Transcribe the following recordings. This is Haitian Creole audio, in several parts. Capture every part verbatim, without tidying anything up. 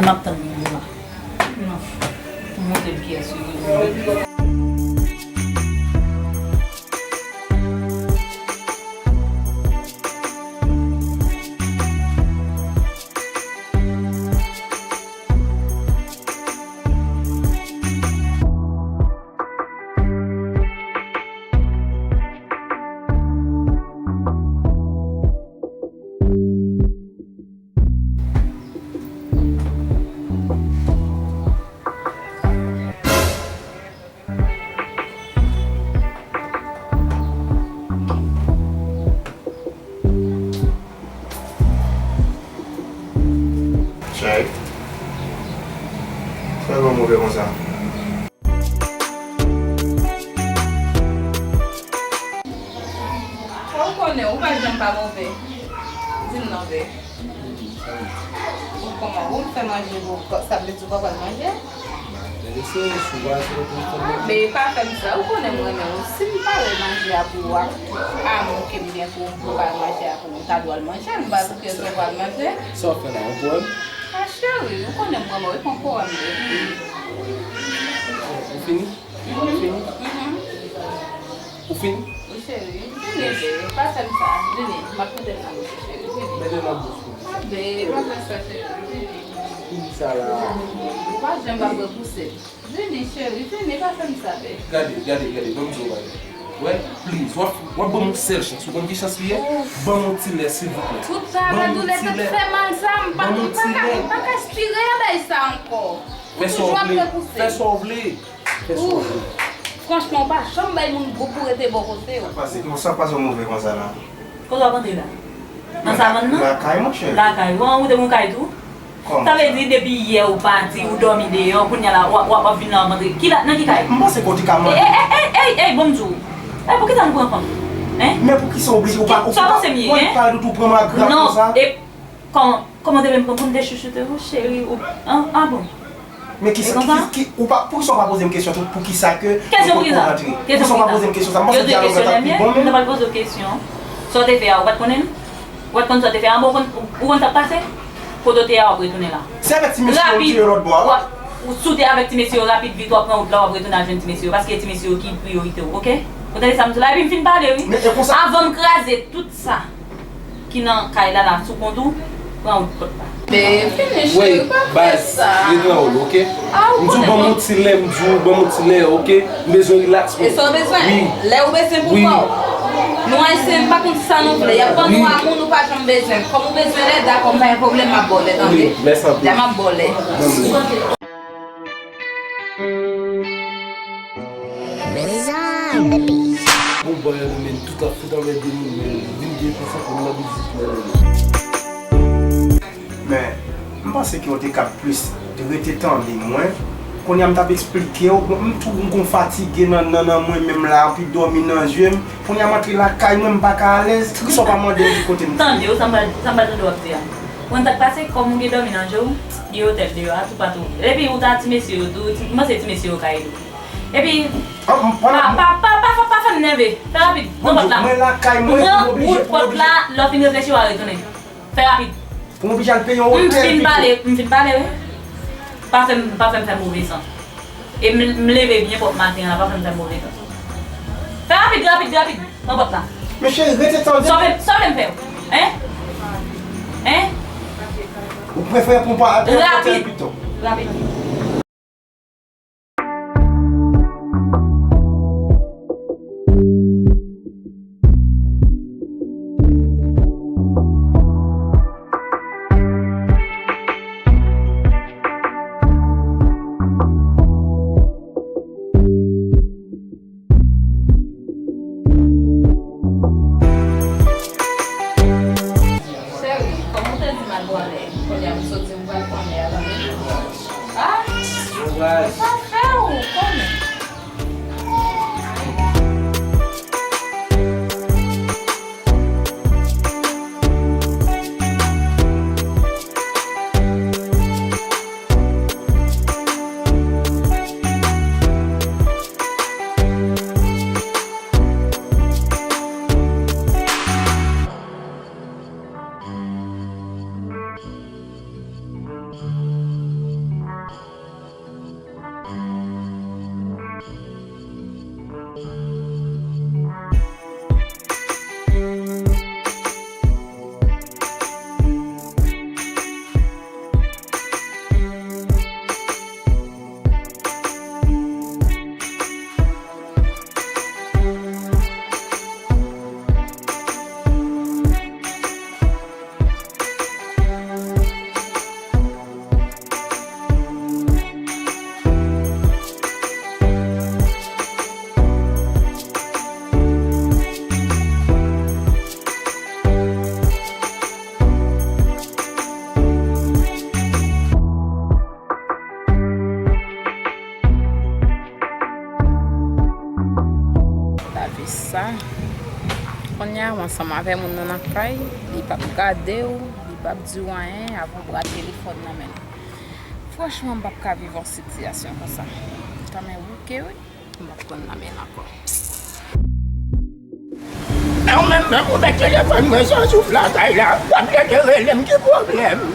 M ap tann li la. Pou montre m kiyès yo ye. Cheri, sa w move konsa? Ou konnen, ou pa janm pa move. Di m non, be. Ou kòman? Ou fè manje pou, sa vle di ou pa pral manje? Men eseye sou baz ou konn fè manje. Men pa fè m sa, ou konnen m renmen ou. Si m pare manje a pou ou ak amou ke m gen pou ou, m pare manje a pou ou, ou ta dwe al manje l, m pa di ke se ou pral manje. Sa w fè la, yon powèm? A cheri, ou konnen m renmen ou, e pa yon powèm li ye. Ou fini? Ou fini? Mhm. Ou fini? Wi, cheri, vini, be, pa fè m sa. Vini, m ap mete l nan bouch ou, cheri, vini. Mete l nan bouch ou. A, be, pa fè sa, cheri, vini. Vini sa la. Ou pa janm ap repouse. Vini, cheri, vini, pa fè m sa, be. Gade, gade, gade, ban m di w bagay. Wè, please, w ap, w ap ban m yon sèl chans. Ou konn ki chans li ye? Ban m yon ti lè, silvouplè. Tout travay doulè tèt fè mal sa, m pa, m pa ka, m pa ka espire bagay sa ankò. Ou toujou ap repouse. Fè sa w vle. Fè sa w vle. Franchman, ou pa janm bay moun gou pou rete bò kote w. Sa pase, sa pase w move konsa la? Kote w ap antre la? Nan savann nan? Lakay, monchè. Lakay. Ou antre nan kay tou? Sa vle di depi yè ou pati, ou dòmi deyò, kounye a la, w ap, w ap, w ap vin la, w ap antre. Ki la, nan ki kay? M panse ke w te ka mande. Ey, ey, ey, ey, ey, bon, m di w. Ey, poukisa nou pran fanm? Hein? Men poukisa w oblije, ou pa, ou pa, ou pa, ou pa pale de tou pran m a grap konsa? Non, e kòman, kòman w te vle m pran pou m te chouchoute ou, cheri, ou, ah, ah bon? Men ki, ki, ki, ou pa, poukisa w pa poze m kesyon tou, poukisa ke nou potko rantre? Poukisa w pa poze m kesyon sa? M panse dyalòg la t ap pi bon menm. Mwen ta pral poze w kesyon. Sa w te fè a, ou pa t konnen l? Ou pa t konn sa w te fè a? Bon, ou konn, ou konn sa k pase? Kote w te ye a, w ap retounen la. Se avèk ti mesye yo m te ye lòt bò a. Rapid. W ap, ou, si w te avèk ti mesye yo, rapid, vit, w ap pran wout la, w ap retounen al jwenn ti mesye yo, paske ti mesye yo ki priyorite w, oke? Ou tande sa m di w la? Epi m fin pale, wi. Men e konsa. Avan m kraze tout sa ki nan kay la, la sou kont ou, pran wout pòt la. Men fini, cheri, pa fè sa. Wi, baz, rete nan wòl, oke? M di w ban m yon ti lè, m di w ban m yon ti lè, oke? M bezwen rilaks, wi. E sa w bezwen? Lè ou bezwen pou kò w. Nou ayisyen, m pa konn sa nou vle. Y ap ban nou amou, nou pa janm bezwen. Kòm ou bezwen lè, dakò, m pa gen pwoblèm, m ap ba w lè, tande? Wi, mèsi anpil. Lè m ap ba w lè. Bon, bagay nou menm, tout ap fèt anlè de nou menm, vin gen konsa pou nou nan biznis nou menm. Men, m panse ke w te ka plis rete tande mwen. Kounye a m t ap eksplike w, bon, m tou m gon fatige nan, nan, nan mwen menm la, anpi dòmi nan je m. Kounye a m antre lakay mwen, m pa ka alèz. Poukisa w pa mande m ki kote m te ye? Tande w, sa m pral, sa m pral tande w ap di a. Ou konn sa k pase, kòm ou gen dòmi nan je w, gen otèl deyò a, toupatou. Epi ou ta ti mesye yo tou, ti, m panse ti mesye yo ka ede w. Epi, pa, pa, pa, pa, pa, pa fè m nève. Fè rapid, pran pòt la. Mwen lakay mwen, pran wout pòt la, lè w fin reflechi, w a retounen. Fè rapid. Pou m oblije al peye yon otèl pito. M fin pale, m fin pale, wi. Pa fè m, pa fè m fè move san. E m, m leve byen pwòp maten an la, pa fè m fè move tan. Fè rapid, rapid, rapid. Pran pòt la. Men cheri, rete tande. Sa w vle, sa w vle m fè w? Hein? Hein? Ou prefere pou m pa al peye yon otèl pito? Rapid. Rapid. Cheri, kòm ou te di m al bwè lè, kounye a m soti m pral pran lè a, tande? Ah, sa fè w konnen. Sa, kounye a, w ansanm avè moun nan nan kay, li p ap gade w, li p ap di w anyen, avè w bra telefòn nan men l. Franchman, m p ap ka viv yon sitiyasyon konsa. Tanmen bouke, wi. M p ap konn nan men l ankò. Mè ou menm, menm ou met telefòn mwen san souf lakay la, w ap leve rele m, ki pwoblèm?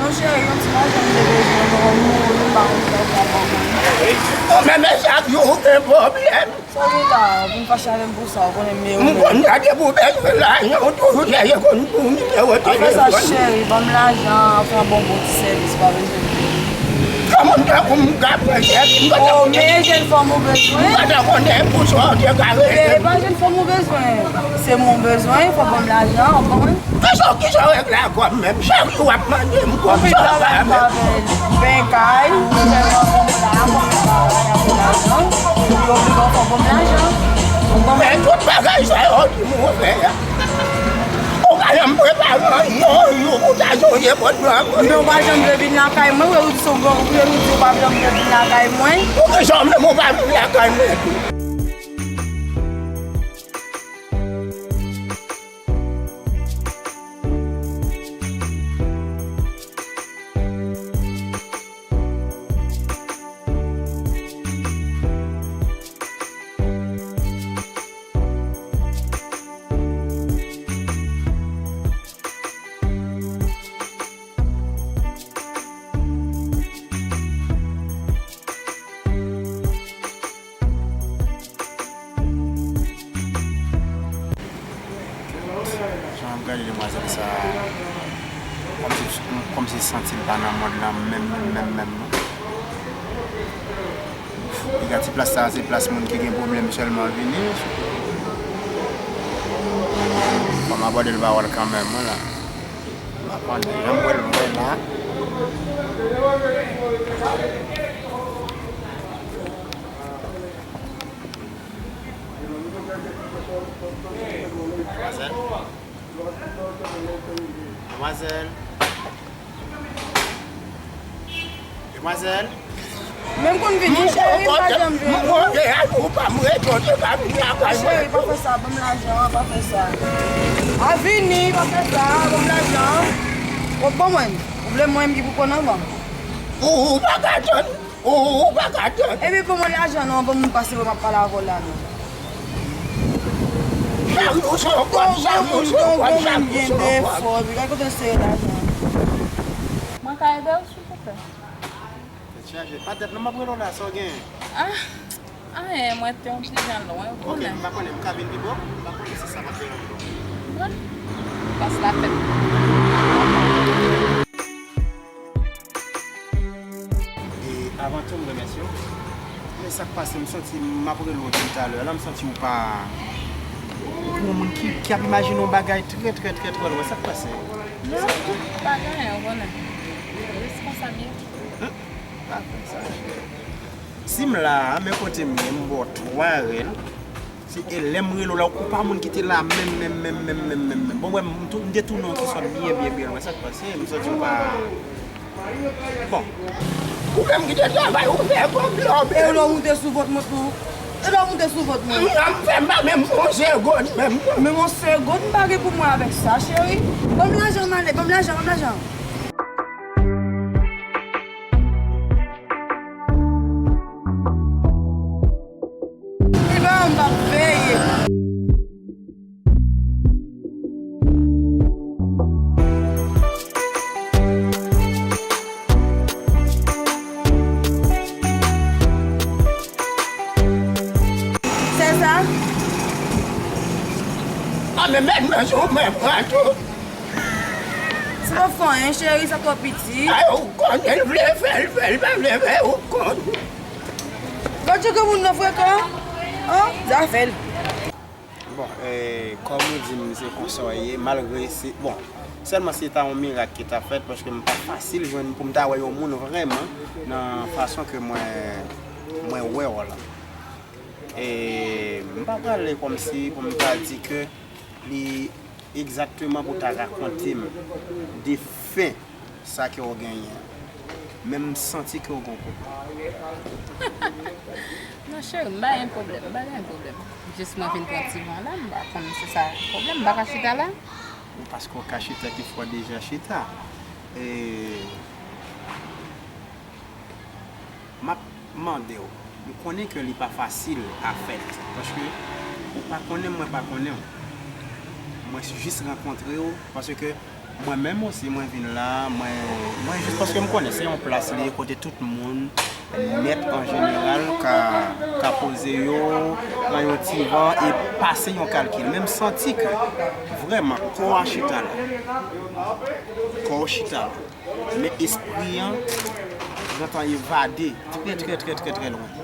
Non, cheri, yon ti lajan m te bezwen, non, nou, nou pa konn fè sa, papa. Ou menm, e chak jou ou gen pwoblèm. Sa w gen la, ou vin fache avè m pou sa, ou konnen m ye ou menm. M konn gade pou bezwen lajan, ou toujou chèche konn pou nimewo telefòn. Pa fè sa, cheri, ban m lajan, fè yon bon, bon ti sèvis, pa bezwen. Yon moun tankou m ka pran sèvis, m pa ta konnen. Oh, men e jèn fanm ou bezwen? M pa ta konnen pou sa w te ka rele m. E pa jèn fanm ou bezwen. Se mwen w bezwen, fò w ban m lajan, w konprann? Kisa, kisa w regle ak kò m menm? Chak jou w ap mande m kòb, sa w pa menm. Anpil travay m pa fè l. Pen kay, sèlman fanm la, konn travay, ap fè lajan. Li oblije w fè bon lajan. Ou konprann? Men tout bagay sa yo ki m ouvè a. Ou pa janm prepare anyen, yon jou pou ta sonje pòt blan mwen. Men ou pa janm vle vin lakay mwen, ou di se yon gran, ou di ou pa janm vle vin lakay mwen. Poukisa w menm ou pa vin lakay mwen tou? Jan m ap gade demwazèl sa a, kòmsi, kòmsi santi l pa nan mond lan menm, menm, menm, menm, non. Piga ti plas sa a, se plas moun ki gen pwoblèm sèlman vini. Fò m abòde l pawòl kanmenm, wi la. M ap pran jan m wè l, m wè la. Demwazèl. Demwazèl. Demwazèl. Men m konn vini, cheri, m pa janm jwenn ou. Mwen, mwen, mwen, ou pa m rete, ou te ka vini lakay mwen. Cheri, pa fè sa, ban m lajan an, pa fè sa. A vini, pa fè sa, ban m lajan an. Ou ban mwen, ou vle mwen menm ki pou konn anvan. Ou, ou pa ka tann. Ou, ou pa ka tann. Ebyen, ban mwen lajan non, ban moun pase wè m ap pale avè w la non. Chak jou se yon kòb, chak jou se yon kòb, chak jou se yon kòb. Gen defo, epi gade kote l sere lajan. Mwen ka ede w, silvouplè? Tèt chaje. Pa tèt non, m ap rele w la, sa w genyen? Ah, anyen, mwen te yon ti jan lwen, ou konnen. Ok, m pa konnen, m ka vin pi bò? M pa konnen si sa p ap deranje w. Bon, pase la fèt. E avan tou, m remèsye w. Men sa k pase, m santi m ap rele w depi talè la, m santi w pa, ou pou yon moun ki, ki ap imajine yon bagay trè, trè, trè, trè lwen. Sa k pase? Non, pa gen anyen, ou konnen. Jis konsa m ye. Hum, pa fè sa. Si m la a, men kote m ye, m ba w twa rèl. Se, e lè m rele w la, ou pa moun ki te la menm, menm, menm, menm, menm, menm, menm. Bon, wè, m tou, m detounen w ki sòt byen, byen, byen lwen. Sa k pase? M santi w pa, bon. Ou menm ki te travay, ou fè kòb lòbè. E lè w moute sou vant mwen tou. E lè w moute sou vant mwen. M, m fè m pa menm yon segonn menm non. Menm yon segonn m pa gen pou mwen avèk sa, cheri. Ban m lajan m ale, ban m lajan, ban m lajan. Li pa m p ap veye. Sè sa? A, men mèt mwen sou mwen pran tou. Sa p ap fè anyen, cheri, sa twò piti. Ay, ou konnen l vle fè, l fè, l pa vle fè, ou konnen. Gad jan granmoun nan frekan. An, zafè l. Bon, e, kòm ou di m, se konsa w ye, malgre se, bon, sèlman se ta yon mirak ki ta fèt, paske m pa fasil jwenn pou m ta wè yon moun vrèman nan fason ke mwen, mwen wè w la. E m pa prale kòmsi pou m ta di ke li egzakteman pou ta rakonte m de fen sa ke w genyen. Men m santi ke w gon pwoblèm. Non, cheri, m pa gen pwoblèm, m pa gen pwoblèm. Jis mwen vin pran ti van la, m pa konn si sa pwoblèm, m pa ka chita la. Ou paske w ka chita, ki fè w deja chita. E, m ap mande w, m konnen ke li pa fasil a fèt, paske ou pa konnen m, mwen pa konnen w. Mwen jis rankontre w, paske mwen menm osi, mwen vin la, mwen, mwen jis paske m konnen se yon plas li ye kote tout moun nèt an jeneral ka, ka poze yo, pran yon ti van e pase yon kalkil. Men m santi ke vrèman kò a chita la. Kò w chita la. Men espri an gentan evade trè, trè, trè, trè, trè lwen.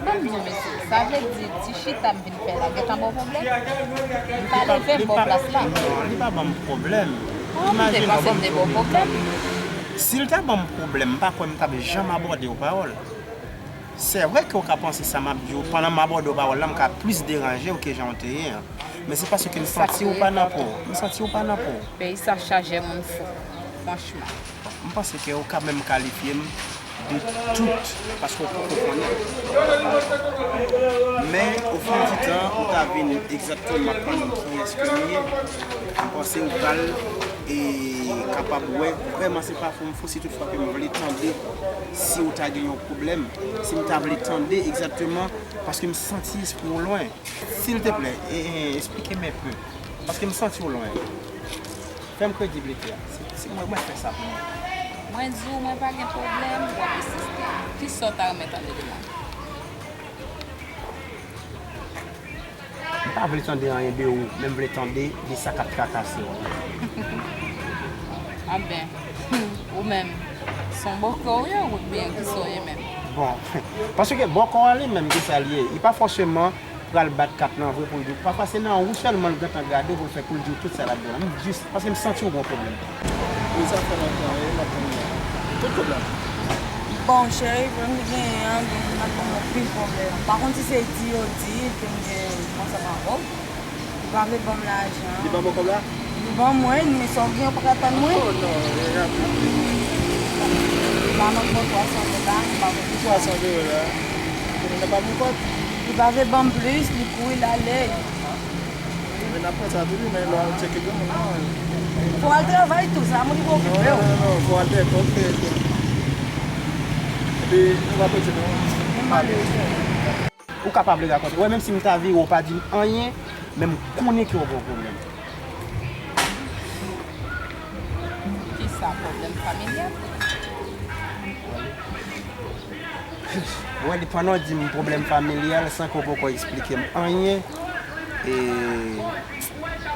Ban m di w, mesye, sa vle di ti chita m vin fè la gentan ba w pwoblèm? M pa leve m ba w plas la. Non, li pa ban m pwoblèm. Imajine w ban m pwoblèm. Si l ta ban m pwoblèm, m pa kwè m t ap janm abòde w pawòl. Se vre ke w ka panse sa m ap di w, pandan m abòde w pawòl la, m ka plis deranje w ke jan w te ye an. Men se paske m santi w pa nan po w. M santi w pa nan po w. Peyi sa chaje moun fou, franchman. M panse ke w ka menm kalifye m de tout, paske w poko konnen. Men, au fil du temps, ou ta vin egzakteman konn kiyès ke m ye. M panse w pral, e, kapab wè, vrèman, se pa fou m fou, si toutfwa ke m vle tande, si w ta gen yon pwoblèm, si m ta vle tande egzakteman, paske m santi espri w lwen. Silteplè, e, e, esplike m enpe. Paske m santi w lwen. Fè m kredibilite a. Si, si mwen, mwen fè sa pou mwen. Mwen di w, mwen pa gen pwoblèm, w ap ensiste. Kisa w ta renmen tande de mwen? M pa vle tande anyen de ou, men m vle tande de sa k ap trakase w. Anben, ou menm, se yon bòkò w ye oubyen kisa w ye menm? Bon, paske bòkò a li menm, kisa l ye? Li pa fòseman pral bat kat nan vre pou l di w. Pafwa se nan ou sèlman l gentan gade pou l fè, pou l di w tout sa l ap di w la. M jis, paske m santi w gon pwoblèm. Wi, sa fè lontan, wi, m ap tann ou. Tout kote la. Bon, cheri, pwoblèm ki genyen an, gen, m ap ban w anpil pwoblèm. M pa konn si se di yo di ke m gen ansanm avè w. Li pa vle ban m lajan. Li pa ban w kòb la? Li ban mwen, men sa w gen, ou pa ka tann mwen. Oh, non, regarde. Li pa ban m twa san dola, li pa ban m twa san dola. Kounye a pa bon kòb. Li pa vle ban m plis, li kouri l ale. Men n ap pran sa tou, wi, men lè w al tcheke granmoun nan. Fò w al travay tou, se pa moun ki pou okipe w. Non, non, non, non, fò w al travay, ok, ok. Epi, nou va pote nou. Men m ale, wi. Ou ka pa vle rakonte. Wè, menm si m ta vire, w pa di m anyen, men m konnen ke w gon pwoblèm. Kisa, pwoblèm familyal? Wè, li pandan w di m pwoblèm familyal san ke w poko eksplike m anyen. E,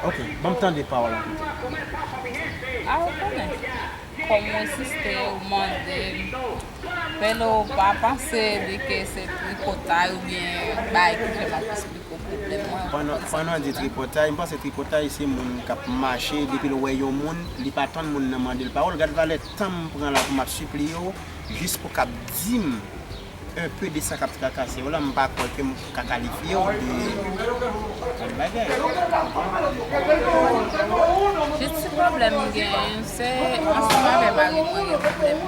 ok, ban m tande pawòl la pito. A, ou konnen. Kòm ou ensiste, ou mande m. Pele, ou pa panse di ke se tripotay oubyen bagay ki fè m ap eksplike w pwoblèm mwen, ou konprann sa? Pandan, pandan w di tripotay, m panse tripotay se moun k ap mache, depi l wè yon moun, li pa tann moun nan mande l pawòl. Gad valè tan m pran la pou m ap sipliye w, jis pou w kab di m enpe de sa k ap trakase w la, m pa kwè ke m ka kalifye w de yon bagay. Jis ti pwoblèm m genyen, se ansanm avè mari mwen gen pwoblèm.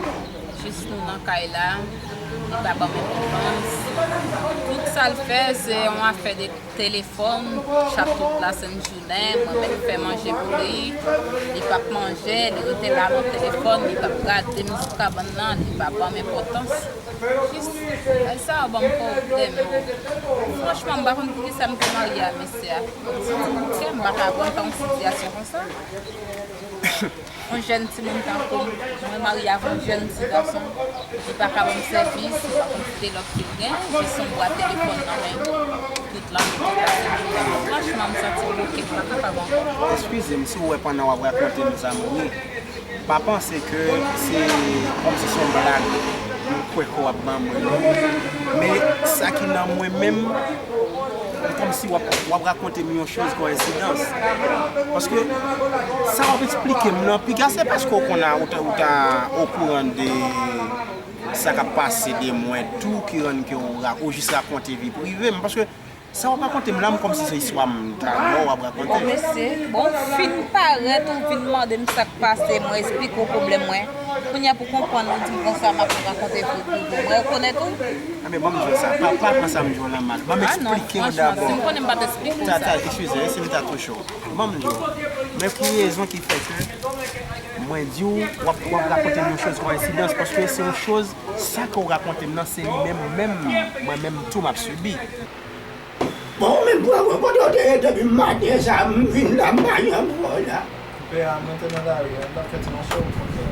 Jis nou nan kay la, li pa ban m enpòtans. Tout sa l fè, se yon afè de telefòn, chak tout lasent jounen, mwen menm fè manje pou li, li p ap manje, li rete la nan telefòn, li p ap gade m sou kabann nan, li pa ban m enpòtans. Jis, bagay sa yo ban m pwoblèm. Franchman, m pa konn poukisa m te marye a mesye a. Ti moun kè m pa ka aguanta yon sitiyasyon konsa. Yon jèn timoun tankou m, mwen marye avè yon jèn ti gason, li pa ka ban m sèvis, li pa konn kite lòt fi l gen, jis yon bwa telefòn nan men m. Tout lannuit, tout lasent jounen. Franchman, m santi m bloke, m pa kapab ankò. Eskize m si w wè pandan w ap rakonte m sa m ri. Pa panse ke se kòmsi se yon blag ou kwè ke w ap ban mwen, non. Men sa ki nan mwen menm, kòmsi w ap, w ap rakonte m yon choz koyensidans. Paske sa w ap eksplike m nan, piga se paske w konn a, ou ta, ou ta okouran de sa k ap pase de mwen tou ki rann ke w ra-, ou jis rakonte vi prive m. Paske sa w ap rakonte m la, m kòmsi se istwa m ta, non, w ap rakonte. Bon, mesye, bon, w fin parèt, ou vin mande m sa k pase, mwen eksplike w pwoblèm mwen. Kounye a pou konprann, ou di m konsa, m ap rakonte pou, pou, pou mwen rekonèt ou. A, men ban m di w sa, pa, pa pran sa m di w lan mal. Ban m eksplike w dabò. Ah non, franchman, si m konnen m pa t eksplike w sa. Tata, eskize, si m ta touche w. Ban m di w. Men ki rezon ki fè ke mwen di w, w ap, w ap rakonte m yon choz koyensidans, paske se yon choz, sa ke w rakonte m nan, se li menm, menm, mwen menm tou m ap sibi. Bon, ou menm pran mwen kote w te ye depi maten sa, m vin la, m pa janm wè w la. Pè a, mwen te nan lari a, m t ap fè ti machè, ou konn sa.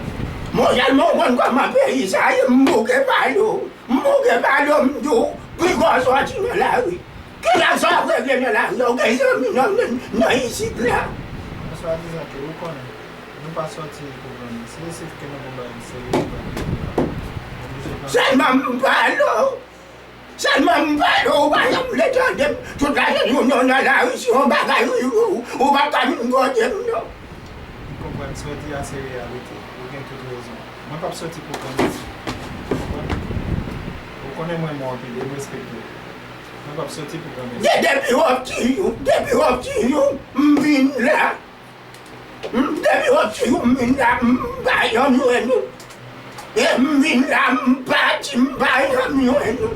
Bon, sèlman ou konn kòman peyi sa ye, m bouke pale w. M bouke pale w, m di w, piga w sòti nan lari. Kilè sa w ap regle nan lari a? Ou gen zanmi nan, nan, nan isit la? Mwen swadizan ke ou konnen, nou pa sòti pou granmoun. Se isit ke nou pou bay serye, nou bay serye. Sèlman m pale w. Sèlman m pale w, ou pa janm vle tande m. Tout lajounen w nan lari, si yon bagay rive w, ou pa ka vin kote m, non. M konprann sa w di a se reyalite. Ou gen tout rezon. Mwen p ap sòti pou granmoun. Ou konprann? Ou konnen mwen renmen w anpil e m respekte w. Mwen p ap sòti pou granmoun. De-, depi w ap tiye w, depi w ap tiye w, m vin la. M, depi w ap tiye w, m vin la, m pa janm jwenn ou. E m vin la, m pati, m pa janm jwenn ou.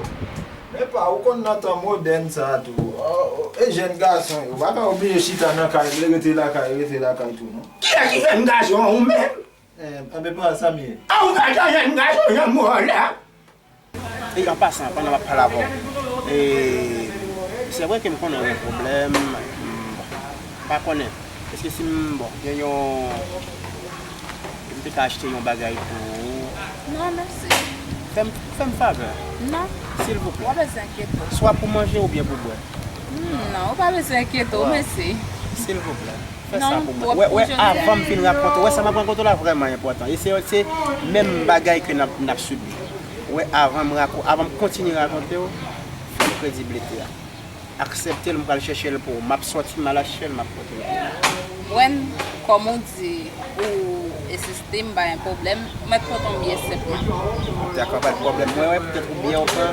Epa, ou konn nan tan modèn sa a tou, o, o, e jèn gason yo, pa ka oblije chita nan kay, rete lakay, rete lakay tou, non. Kiyès ki jèn gason an, ou menm? Eh, anben, pa sa m ye. A, ou pa t jèn gason, janm wè w la. E an pasan, pandan m ap pale avè w, e, se vre ke m konnen w gen pwoblèm, m pa konnen. Èske si m, bon, gen yon, m te ka achte yon bagay pou ou? Non, mèsi. Fè m, fè m favè. Non. Silvouplè. W pa bezwen enkyete w. Swa pou manje oubyen pou bwè. Hmm, non, ou pa bezwen enkyete w, mèsi. Silvouplè. Fè sa pou mwen. Wè, wè, avan m fin rakonte, wè, sa m ap rakonte w la vrèman enpòtan. E se, se menm bagay ke n ap, n ap sibi. Wè, avan m rako-, avan m kontinye rakonte w, fè m krediblite a. Aksepte l, m pral chèche l pou ou. M ap sòti, m al achte l, m ap pote l pou ou. Wè, kòm ou di, ou ensiste, m pa gen pwoblèm. Mwen pote yon biyè senpman. Dakò, pa de pwoblèm. Mwen wè poutèt ou biyè w pran,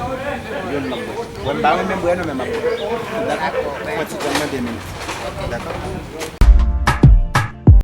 youn m ap bwè. Wè, m pa renmen bwè non, men m ap bwè. Dakò? Dakò, wè. Pran ti tan nan de minit. Ok. Dakò?